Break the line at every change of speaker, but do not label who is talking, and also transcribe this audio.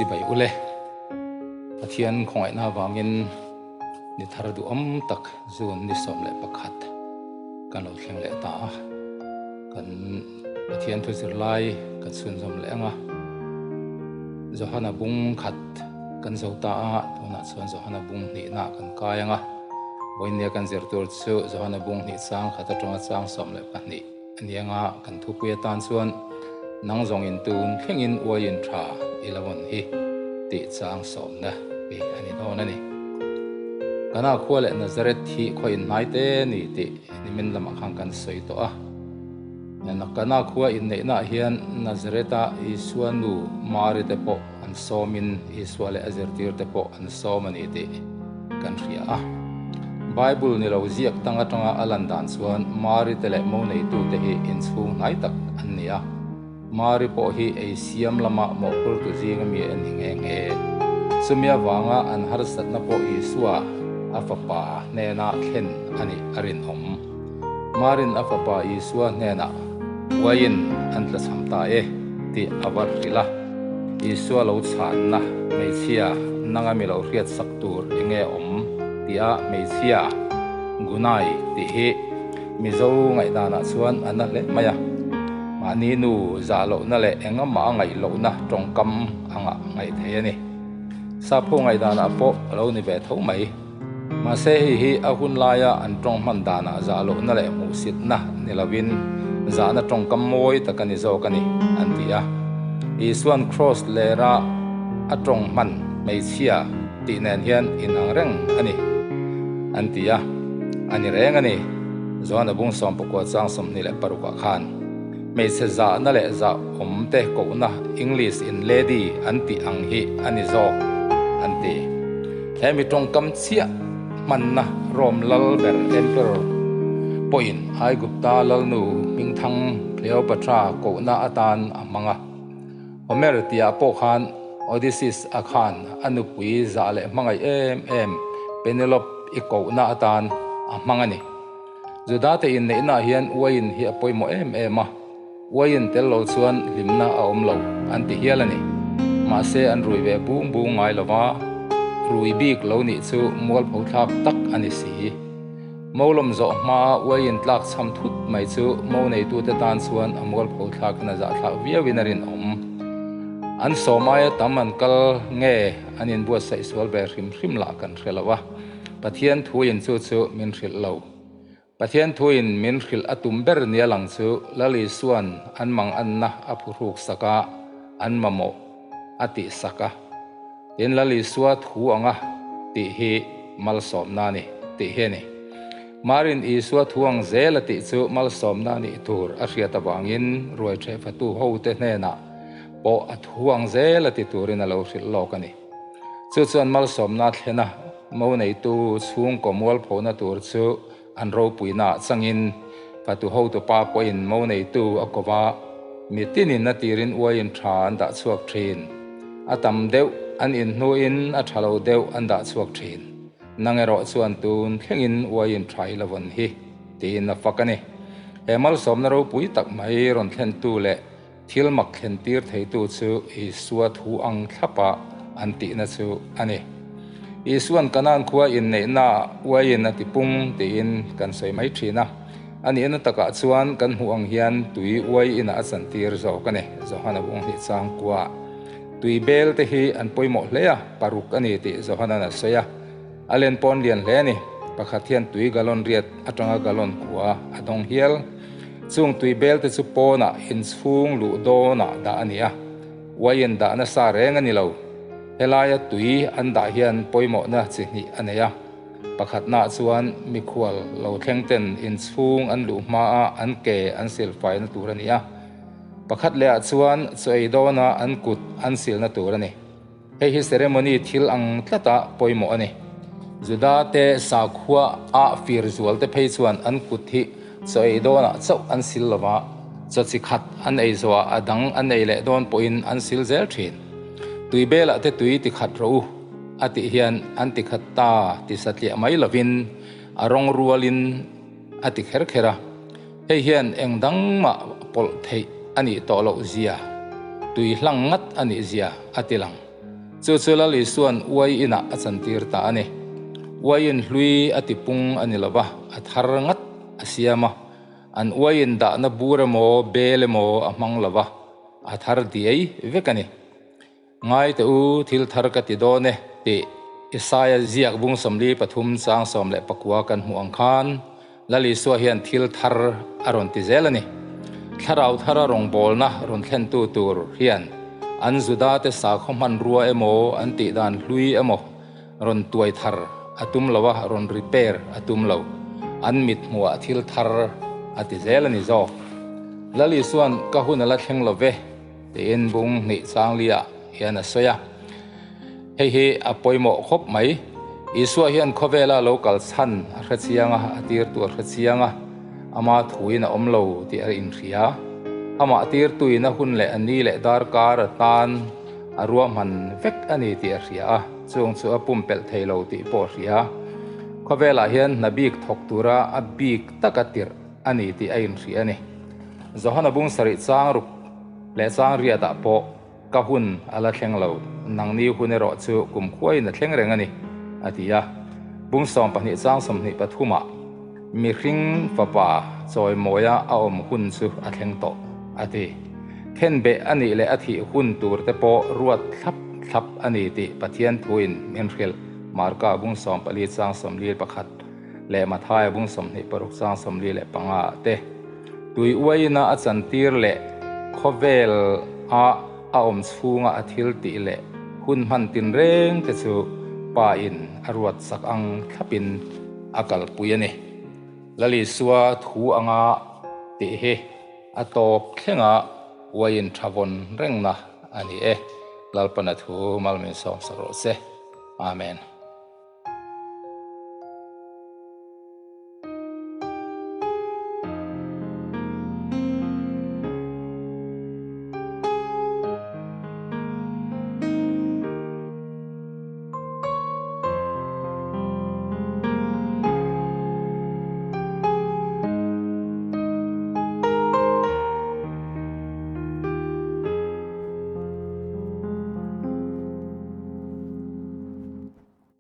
Chibai ule. Pathian khawngaihna avangin ni thar duhawm tak June ni 11 kan lo thleng leh ta a. Kan Pathian thu zirlai kan chhunzawm leh ang a. Johana bung khat kan zo ta a, tunah chuan Johana bung hnihna kan kai ang a. Vawinia kan zir tur chu Johana bung hnih chang khat atanga chang 12 a ni ang a, kan thupui atan chuan nang zawng in tun thlengin uaiin tha i lo awn hi tih chang sawmna hi a ni dawn a ni. Kana khua leh Nazareth hi khaw inhnai te ni tih nimin lamah khan kan sawi tawh a. Kana khua inneihnaah hian Nazareth-a Isua nu Mari te pawh an sawmin Isua leh a zirtirte pawh an sawm a ni tih kan hria a. Bible ni lo ziak tang atanga a lan dan chuan Mari te leh mo neitute hi inchhung hnai tak an ni a. Mari pawh hi ei siam lama mawhphurtu zinga mi a ni nghe nghe. Chumi avanga an harsatna pawh Isua a fapa hnena thlen a nih a rinawm. Marin a fapa Isua hnenah uaiin an tlachham ta e tih a va hrilh a. Isua lo chhanna hmeichhia nanga mi lo hriatsak tur enge awm tia hmeichhia Gunai tih hi Mizo ngaihdanah chuan a na hle mai a. Mahni nu zah lohna leh engahmah a ngaih lohna tawngkam anga ngaih thei a ni. Sapho ngaihdanah pawh a lo ni ve tho mai. Mahse hei hi a hun laia an tawng hman danah zah lohna leh hmuhsitna ni lovin zahna tawngkam mawi tak a ni zawk a ni, an ti a. Isuan Kraws lera a tawng hman hmeichhia tih nen hian inang reng a ni, an ti a. A ni reng a ni. Joana bung 16 chang 26 ah khan hmeichhe zahna leh zah awm te kohna English in lady an tih ang hi a ni zawk an ti. He mi tawngkam chiah hmanna Rome lal ber Emperor pawhin Aigupta lalnu hmingthang Cleopatra kohna atan a hmang a. Homer tihah pawh khan Odysseus a khan a nupui zah leh hmangaih em em Penelope i kohna atan a hmang a ni. Juda te inneihnaah hian uaiin hi a pawimawh em em a, uaiin tel lo chuan hlimna a awm lo an ti hial a ni. Mahse an rui ve bung bung ngai lo va, rui bik lo nih chu mualpho thlak tak a ni si. Mo lawm zawh hmaa uaiin tlak chham thut mai chu mo neitute tan chuan a mualpho thlakin a zahthlak viauin a rinawm. An sawm aia tam an kal nge an inbuatsaih sual ve hrim hrim lah kan hre lo a. Pathian thuin chu chu min hrilh lo. Pathian thuin min hrilh a tum ber nia lang chu Lal Isua'n an mang anna a phuhruk sak a, an mamawh a tih sak a. Tin, Lal Isua thu anga tih hi malsawmna a ni tih hi a ni. Marin Isua thu ang zel a tih chu malsawmna a nih tur a hriat avangin ruaiṭhehfatu hote hnenah pawh a thu ang zel a ti turin a lo hrilh lawk a ni. Chu chuan malsawmna thlen a, mo neitu chhungkaw mualphona tur chu an ropuinaah changin fatu hotupa pawhin mo neitu a ko va, mi tinin a tirin uaiin tha an dah chhuak thin. A tam deuh an inhnuin a tha lo deuh an dah chhuak thin. Nang erawh chuan tun thlengin uaiin tha i la vawn hi, tiin a fak a ni. He malsawmna ropui tak mai rawn thlentu leh Thil mak thlen tir theitu chu Isua thu ang thlapa an tihna chu a ni. Isua'n Kanaan khua inneihnaah uaiin a ti pung tiin kan sawi mai thin a. A nihna takah chuan kan hmuh ang hian tui uai inah a chantir zawk a ni. Johana bung hnih chang kuaah tui bel te hi an pawimawh hle a, paruk a ni tih Johana'n a sawi a. A len pawn lian hle a ni. Pakhat hian tui gallon riat atanga gallon kua a dawng hial. Chung tui bel te chu pawnah inchhung luh dawnah dah a ni a, uaiin dah nasa reng a ni lo. Helaia tui an dah hian pawimawhna chi hnih a nei a. Pakhatnaah chuan mikhual lo thleng ten inchhung an luh hmaa an ke an silfaina tur a ni a. Pakhat lehah chuan chaw ei dawna an kut an silna tur a ni. Hei hi ceremony thil ang tlata pawimawh a ni. Juda te sakhua a fir zual te phei chuan an kut hi chaw ei dawnah chauh an sil lo va, chaw chi khat an ei zawhah a dang an ei leh dawn pawhin an sil zel thin. Tui belah te tui ti khat rawh u a tih hian an ti khat ta ti satliah mai lovin a rawng rualin a ti kher kher a. Hei hian eng dang mah pawlh theih a nih tawh loh zia, tui hlang ngat a nih zia a ti lang. Chu chu Lal Isua'n uai inah a chantir ta a ni. Uaiin hlui a tipung a ni lo va, a thar ngat a siam a. An uaiin dahna bur emaw, bel emaw a hmang lo va, a thar diai vek a ni. Ngai teh u, thil thar ka ti dawn e, tih Isaia ziak bung 43 chang 19 kan hmuh ang khan Lal Isua hian thil thar a rawn ti zel a ni. Thlarau thara rawngbawlna rawn thlentu tur hian an Judate sakhaw hmanrua emaw an tih dan hlui emaw rawn tuai thar a tum lo a, rawn repair a tum lo. An mit hmuhah thil thar a ti zel a ni zawk. Lal Isua'n ka hun a la thleng lo ve. Tiin bung hnih changlia hian a sawi a. Hei hi a pawimawh khawp mai. Isua hian khawvela lo kal chhan a hre chiang a, a tirtu a hre chiang a, ama thuin a awm lo tih a inhria. Amah tirtuin a hun leh a ni leh darkar atan a ruahman vek a ni tih a hria a, chung chu a pumpelh thei lo tih pawh a hria. Khawvelah hian hna bik thawk tura a bik taka tirh a ni tih a inhria a ni. Johana bung sarih chang ruk leh chang riatah pawh ka hun a la thleng lo, nangni hun erawh chu kum khuaiin a thleng reng a ni, a ti a. Bung 12 chang 23 ah mihring fapa chawimawia a awm hun chu a thleng tawh, a ti. Khenbeh a nih leh a thih hun tur te pawh ruat thlap thlap a ni tih Pathian thuin min hrilh, Marka bung 14 chang 41. Leh Mathaia bung 26 chang 45 ah te tui uaina a chantir leh khawvel a a awm chhunga a thil tih leh hun hman tinreng te chu Pa in a ruat sak ang thlapin a kalpui a ni. Lalisua thu anga tih hi a tawp thlenga uaiin tha vawn rengna a ni e. Lalpana thu malmin sawmsak rawh se. Amen.